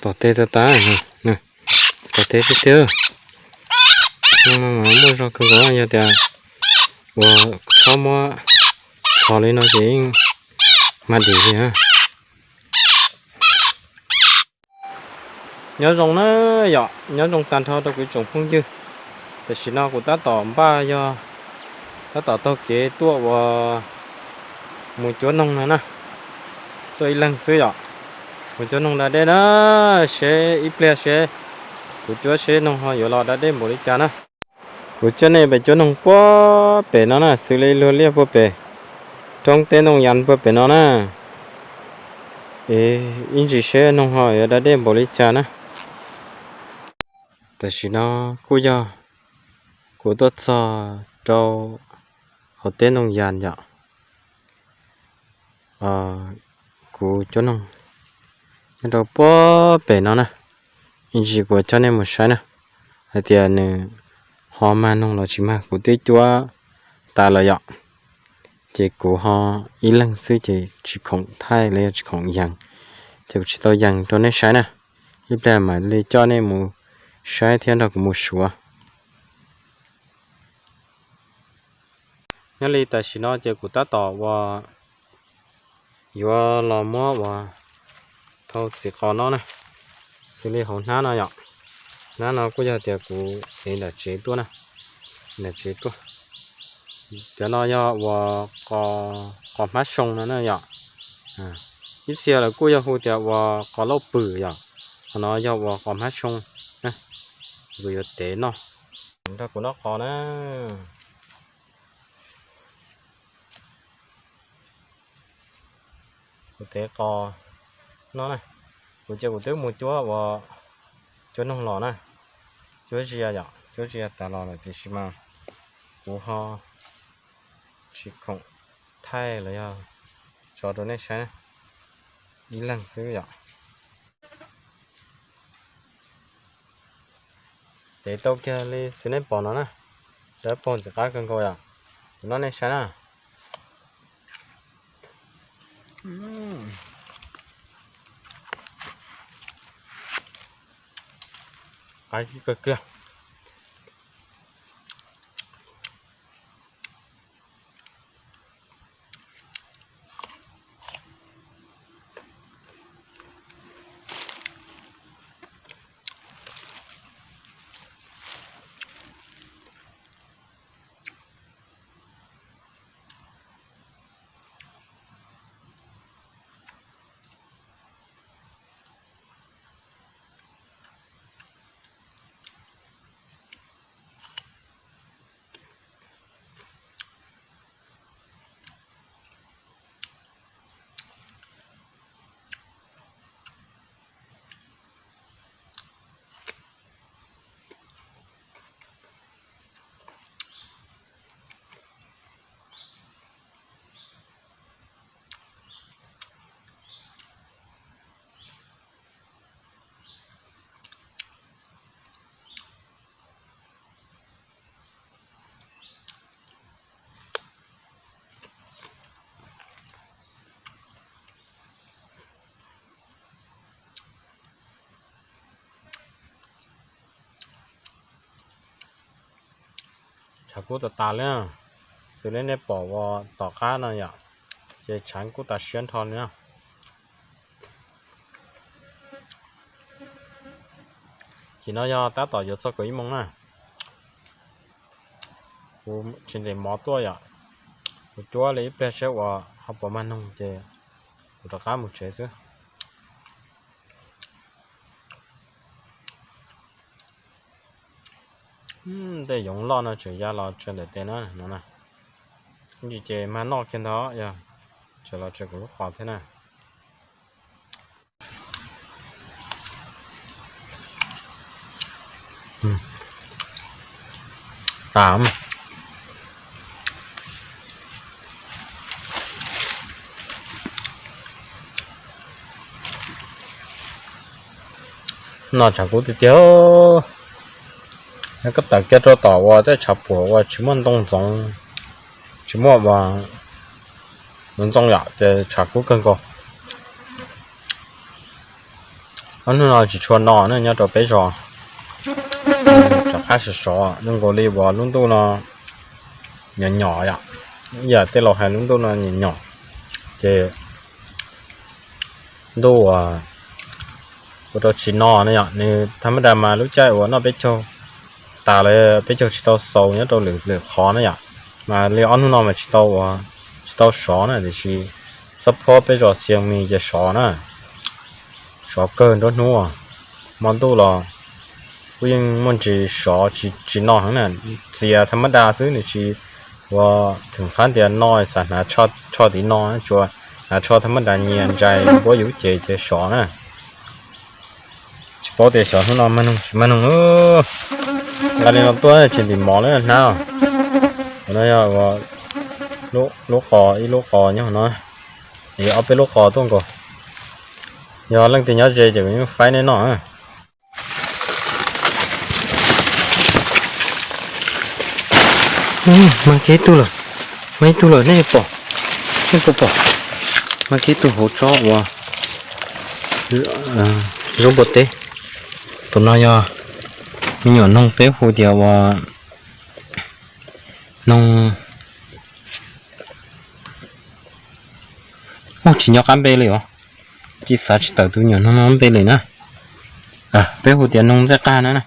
Tom teg tas tas, tom teg tiag tiag. Muaj zog kawg nkaus, yog tias uas txhob muab txhos li no ces yeej mag dim li. Nyob zoo na yom, nyob zoo tag nrho rau kuv tsoom phooj ywg. Tam sim no kuv tab tom npaj yog tab tom taug kev tuaj uas mus cuab noog no na. Tuaj ib leeg xwb yom. Mus cuab noog da dej na, seb ib pliag seb kuv cuab seb noog ho yuav los da dej npaum li cas na. Kuv coj nej pem cuab noog puag pem no na, xws li luag liaj puag pem, roob teb ntoo yas puag pem no na. Ib ntsis seb noog ho yuav da dej npaum li cas na. Tam sim no kuj yog kuv tuaj txog rau hauv teb ntoo yas yom. Kuv cuab noog nyob rau puag pem no na. Ib ntsis kuv coj nej mus saib na, hais tias nws ho mag noog los tsis mag. Kuv twb cuab tas lawm yom, ces kuv ho ib leeg xwb ces tsis khoom thaij los yog tsis khoom yees, ces kuv tsis tau yees rau nej saib na. Ib pliag mam li coj nej mus saib thiab nrog kuv mus suav. Nyob li tam sim no ces kuv tab tom uas yuav los muab uas thau txiv qos no na, xws li hauv hnab no yom. Hnab no kuj yog tias kuv ev nram tsev tuaj na, nram tsev tuaj. Cov no yog uas qos hmab soo no na yom. Ib txhia lawv kuj yog hu tias uas qos lauj pwm yom. Qhov no yog uas qos hmab soo na, kuv yuav tev noj. Nrog kuv noj qos na. Kuv tev qos no na, kuv ces kuv twb mus cuab uas cuab noog los na, cuab zia yom, cuab zia tas los lawm tiam sis mas kuv ho tsis khoom thaij los yog tso rau nej saib, ib leeg xwb yom. Tev tau kiag li xwb nej pom no na, dawb paug ntxim qab kawg nkaus yom. Kuv noj nej saib na. Qab kawg kiag. Tshav kub tas tas li, xws li nej pom uas tom qab no yom, ces tshav kub tas siab nrho li na. Chim no yog tab tom yuav txog kaum ib moos na. Kuv tsis ntes mov tuaj yom, kuv cuab li ib pliag saib uas ho puas mag noog ces kuv rov qab mus tsev xwb. Tej yoov loj no tseem ya los tsa ntawm tes na no na. Ib ntsis ces mag noj kiag ntag, yog tseem los tsa kuv lub qos thiab na. Noj tshav kub tiag tiag. Koj tawm kiag rau tom uas tej tshav puam uas tsis muaj ntoo ntxoov, tsis muaj ua ntxoo yom, ces tshav kub kawg nkaus. Ob hnub no tsis tshua no na nyob rau peb zos, rov qab sov sov zoo nkaus li uas lub ntuj no nyom nyom yom, ib yam tej laus hais lub ntuj no nyom nyom, ces ntuj uas ua rau tsis no na yom, nws thaj mab das mas lub caij uas noj peb caug tas lawm peb caug tsis tau xaus nyob rau lwm lwm qhov na yom, mas li ob hnub no mas tsis tau uas tsis tau sov na tiam sis xab phob peb zos Xias Mis ces sov na, sov kawg nruab hnub, hmo ntuj los kuj yeej muaj ntsis sov tsis no heev na, txias thaj mab das xwb nws tsis ua theem qab tias no xav hnav tsho tid no, tsuas hnav tsho thaj mab das nyias ntsais npuab yus ces ces sov na. Tsis paub tias xyov hnub no mag noog tsis mag noog, nqa li no tuaj tsis ntim mov lawm hnab. Qhov no yog lub qos ib lub qos nyob no, ob peb lub qos tuaj nkaus. Yog leej twg nyob ze ces kuv yeej faib nej noj. Mag kiag ib tug lawm, mag ib tug lawm nej pom, nej puas pom? Mag kiag ib tug hauv tsob uas zaub npua teb. Tus no yog me nyuam noog peb hu tias uas noog, ub tsis nco qab npe li os, cia xav tsis tawm tus me nyuam noog no npe li na. Peb hu tias noog ntxaij qaj na na.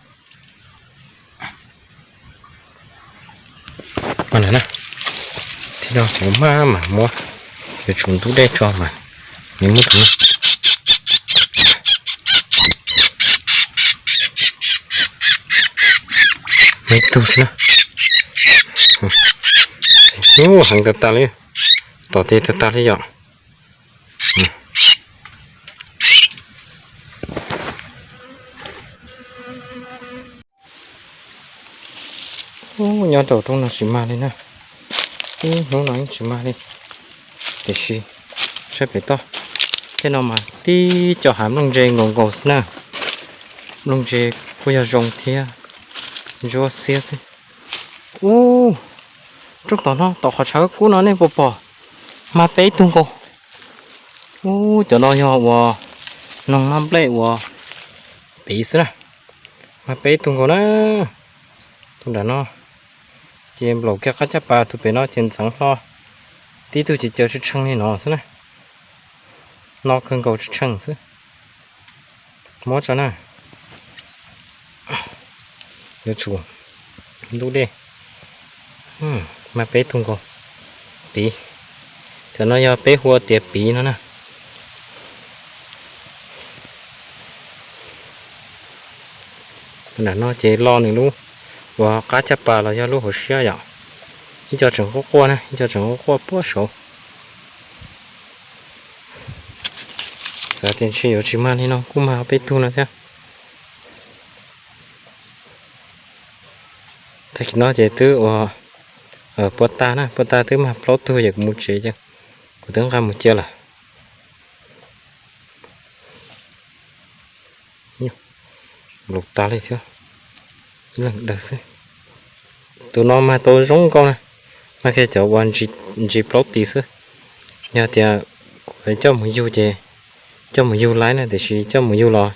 Thiab no tseem maj mam muab, yuav tsum ntub dej tso mas nws muab rau. Ib tug xwb na. Ub, heev tag tag li, tom tes tag tag li yom. Ub, nyob rau rooj no tsis mag li na, ib hnub no yeej tsis mag li, tiam sis saib pem toj, tej no mas tib co hav nplooj ntse nkaus nkaus xwb na. Nplooj ntse kuj yog zoo thiab ntsuab xiab xwb. Ub, rooj tom no tom qhov tshav kub no nej puas pom? Mag peb tug nkaus. Ub, cov no yog uas noog mab nplej uas piv xwb na. Mag peb tug nkaus na. Tus nram no ces nplaum kiag qab caj pas, tus pem no ces ntxeev hlo. Tib tug ces caws tshee tshee li no xwb na. No kawg nkaus tshee tshee xwb. Muab tso na. Yuav tsum ntub dej. Mag peb tug nkaus. Piv. Cov no yog peb hu tias piv no na. Nram no ces lo nws lub uas qab caj pas los yog lub hauv siab yom. Ib co tseem quaj quaj na, ib co tseem quaj quaj puag saud. Xav tias ntshe yuav tsis mag li no kuj mag peb tug no thiab. Tag kis no ces twb ua puag ta na, puag ta twb mag plaub tug ces kuv mus tsev ces kuv twb nqa mus cia lawm. Nplaum tag li thiab, ib leeg daws xwb. Tus no mag tau zoo nkauj na, mag kiag cov uas ntsis plaub tis xwb. Yog tias kuv coj mus yug ces coj mus yug laib na, tiam sis coj mus yug los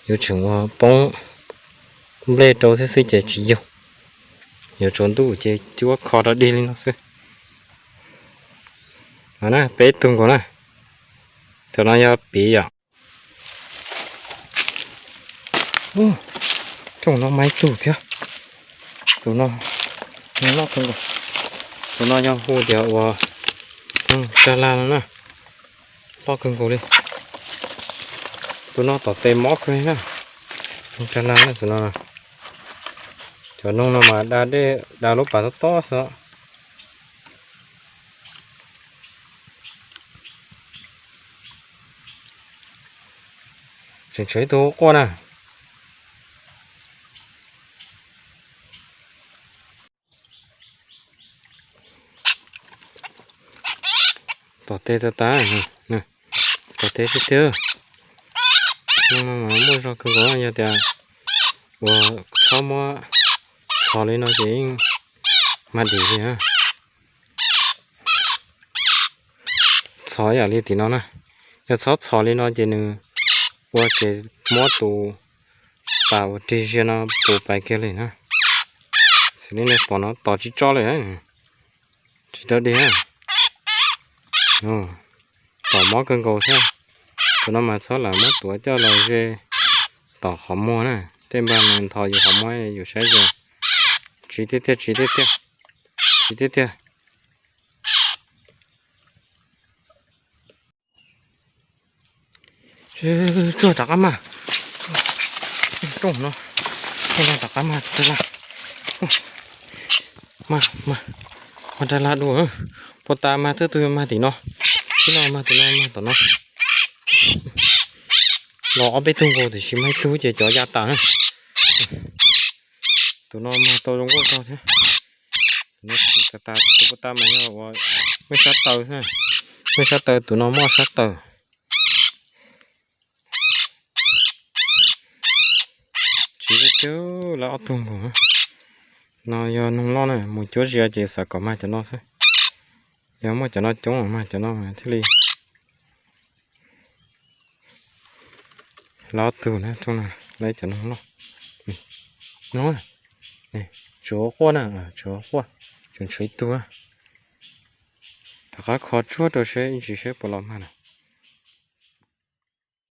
yuav tseem ua poob nplej rau thiab xwb ces tsis yug. Yuav tsaus ntuj ces cuab kho rau dig li no xwb. No na, peb tug nkaus na. Tus no yog piv yom. Rooj no mas ib tug thiab. Tus no, tus no yog hu tias uas rag lag no na. Loj kawg nkaus li. Tus no tom tes mob kawg li na. Rag lag na tus no. Cov noog no mas da dej da lub pas tob tob xwb. Tseem tshuav ib tug quaj na. Tom tes tas tas, tom tes tiag tiag. Muaj zog kawg nkaus, yog tias uas txhob muab txhos li no ces yeej mag dim li. Txhos yam li tim no na, yog txhob txhos li no ces nws Ua ces muab tus tas uas rig ziag no pus pais kiag li na. Xws li nej pom no tos tsis tso li, tsis rau dig. Tom mob kawg nkaus thiab. Tus no mas txhob lam muab tuav coj los ze tom qhov muag na, tej npag nws ntho yus qhov muag yus saib ze. Tsiv tiag tiag, tsiv tiag tiag, tsiv tiag tiag. Tsuag rov qab mag. Rooj no, rooj no rov qab mag, mag, mag rau laj dua. Puas tas mag thawj tug mag tim no, tib no mag tim no, mag tom no. Los ob peb tug nkaus tiam sis mag ib tug ces cov ya tas na. Tus no mag tau zoo nkauj zog thiab. Tus no tsis tas tas, tus puas tas mas yog ua mej sab taw, mej sab taw, tus no muaj sab taw. Tsiv tiag tiag, lawv ob tug nkaus. No yog noog loj na, mus cuab zia ces xav kom mag cov no xwb. Yog muaj cov no coob mag cov no thiaj li. Lawv ob tug na, lawv cov noog loj. No, tsuav quaj na, tsuav quaj, tsuas tshuav ib tug. Rov qab kho tsuag rau seb ib ntsis seb puas los mag na.